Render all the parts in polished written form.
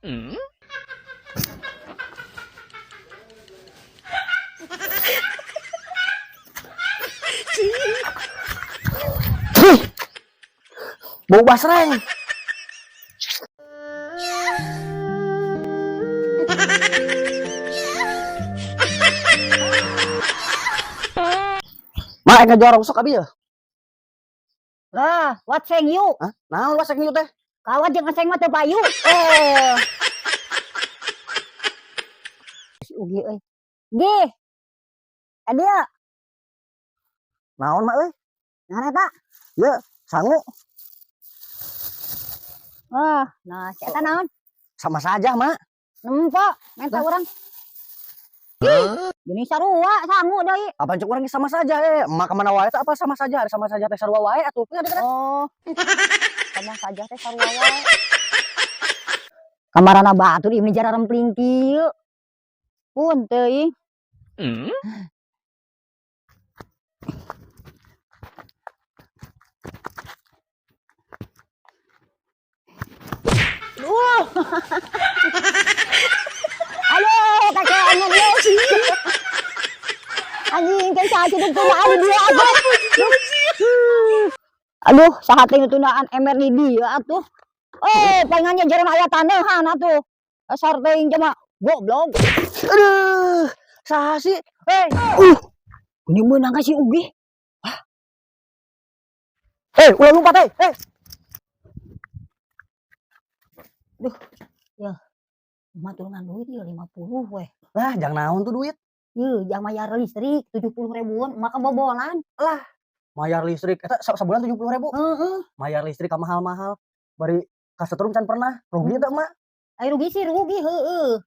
Huh. Bau basreng. Ma, ngajual rongsok abi ya? Lah, what seng you? Hah? Naon waseng ieu teh? Kawat jeung aseng mah teu payu. Eh. Si Ugi euy. Gi. Adia, Naon, Mak euy? Naon eta? Ieu sangu. Wah, nah si eta naon? Sama saja, Mak. Nempo, menta urang. Gini sarua sangu deui. Apa cek urang sama saja eh. Emak kemana wae teh apa sama saja, hari sama saja teh sarua wae atuh. Oh. Sama saja teh sarua wae. Kamarana batur ieu meni jararempling kieu. Pun teuing. Duh. Aduh, kakek ieu. Anjing kan saha ciduk tunaan di dieu atuh. Aduh, saha teh tunaan emer di dieu atuh. Eh, palingan jaran aya taneuhan atuh. Dasar teuing mah goblok. Aduh, saha sih? Hei, ini meunang ka si Ugi. Eh, ulah lompat eh. Eh, Duh, ya. Mah tulungan duit ya 50 weh. Lah, jang naon tuh duit? Yeuh, jang mayar listrik 70 ribuan, mah kebobolan. Mayar listrik eta sabulan 70.000. Heeh. Mayar listrik ka mahal-mahal. Bari kasetrum can pernah. Rugi teh, Mak. Ai rugi sih rugi, heeh.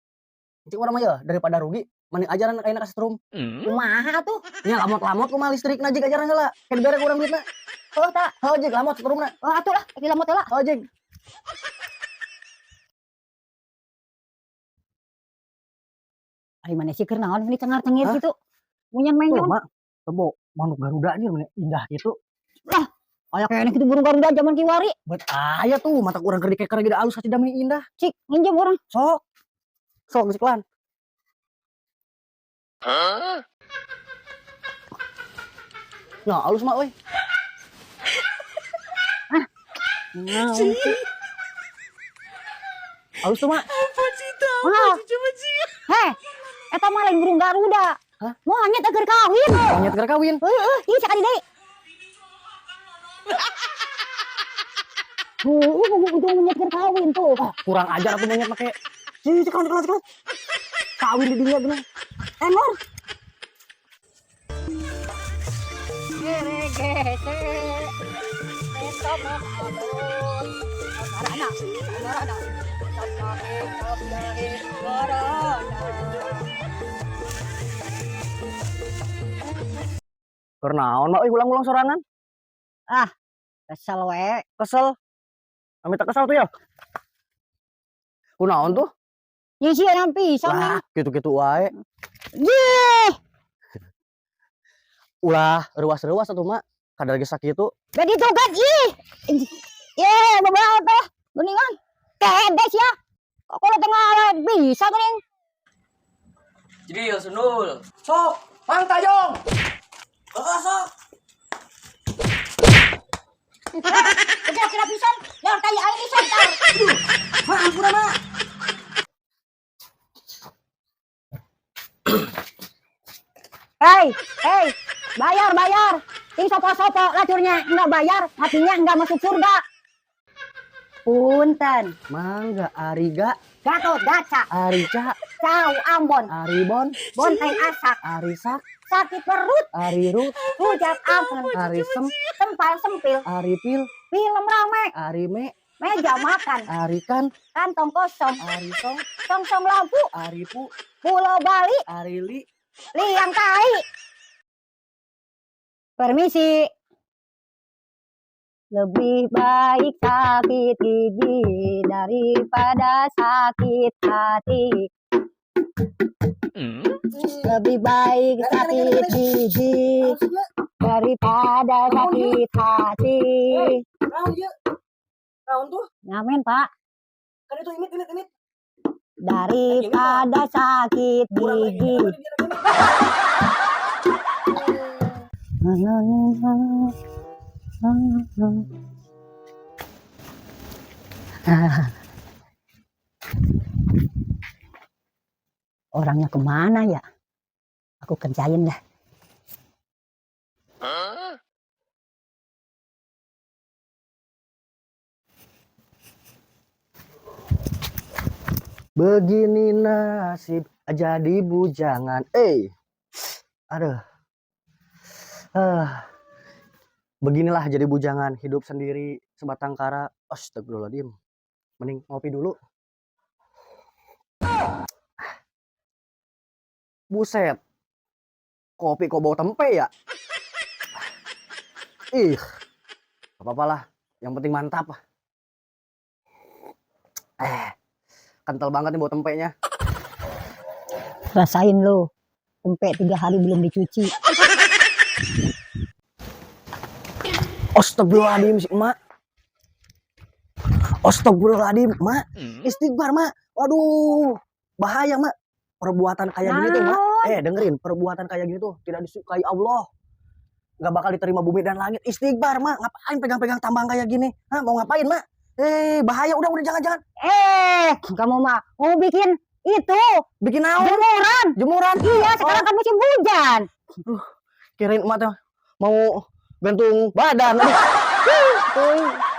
Cik urang mah ya daripada rugi mending ajaran ayeuna kasetrum. Kumaha tuh? Nya lamot-lamot kumaha listrikna jig ajaran heula. Ke dibere ku urang duitna. Oh, tak. Heuh jig lamot setrumna. Oh, atuh lah, lamot heula. Heuh jig. Ari maneh sih keur naon meni cengar-cengir Hah? gitu. Munyan Tuh, menyon. Mak. Tebo manuk Garuda anjir meni indah gitu. Lah, aya keneh kitu burung Garuda zaman kiwari. Bet aya tuh mata urang keur dikeker ge da alus hati meni indah. Cik, nginjem urang. Sok. Sok geus iklan. Nah, alus mah euy. Naon sih? Alus tuh, Mak. Wah. Heh, eta mah lain burung Garuda. Hah? Monyet keur kawin. Monyet keur kawin. Heeh, ieu sakali deui. Tuh, untung monyet keur kawin tuh. Oh, kurang ajar atuh monyet make. Sih, cek cek cek. Kawin di dinya geuna. Emor. Gere gese. Marana, marana. Keur naon mak euy ulang-ulang sorangan? Ah, kesel we. Kesel. Kami tak kesel tuh ya. Kunaon tuh? Nyisieunan pisan. Lah, gitu-gitu wae. Yeh, Ulah reuas-reuas atuh mak. Kadar geus sakitu. Gak itu kan ih. Ye, beberapa teh. Geningan. Kedes ya. Kok kalau tengah bisa geuning. Jadi sundul. Sok, mang tajong. Heeh, sok. Udah kira pisan. Yang tai aing pisan tar. Mak ampun mak. Hei, hei, bayar, bayar. Ting sopo-sopo lacurnya enggak bayar, hatinya enggak masuk surga. Punten, Mangga ariga Gatot Gaca, arica Cau Ambon, aribon Bonteng Asak, arisak sakit perut, arirut rujak angken, arisem sempal sempil, aripil film rame, arime meja makan, arikan kantong kosong, arisong songsong lampu, aripu Pulau Bali, arili liang tai. Permisi. Lebih baik sakit gigi daripada sakit hati. Lebih baik sakit gigi daripada sakit hati. Naon ieu? Naon tuh? Ngamen, Pak. Kan itu imit imit imit. Daripada sakit Kurang lagi. gigi. Orangnya kemana ya? Aku kerjain dah. Begini nasib jadi bujangan. Eh, aduh. Ah. Beginilah jadi bujangan, hidup sendiri sebatang kara. Astagfirullahaladzim. Mending ngopi dulu. Buset. Kopi kok bau tempe ya? Ih. Gak apa-apa lah. Yang penting mantap. Eh, kental banget nih bau tempenya. Rasain lo. Tempe 3 hari belum dicuci. Astagfirullahaladzim si emak. Astagfirullahaladzim, mak. Istighfar, mak. Waduh, bahaya, mak. Perbuatan kayak gini tuh, mak. Naon? Eh, dengerin, perbuatan kayak gini tuh tidak disukai Allah. Nggak bakal diterima bumi dan langit. Istighfar, mak. Ngapain pegang-pegang tambang kayak gini? Hah, mau ngapain, mak? Eh, bahaya. Udah, jangan, jangan. Eh, kamu mah mau bikin itu Bikin naon? jemuran. Jemuran. Iya, sekarang kan musim hujan. Kirain emak tuh mau gantung badan. Aduh. Tuh.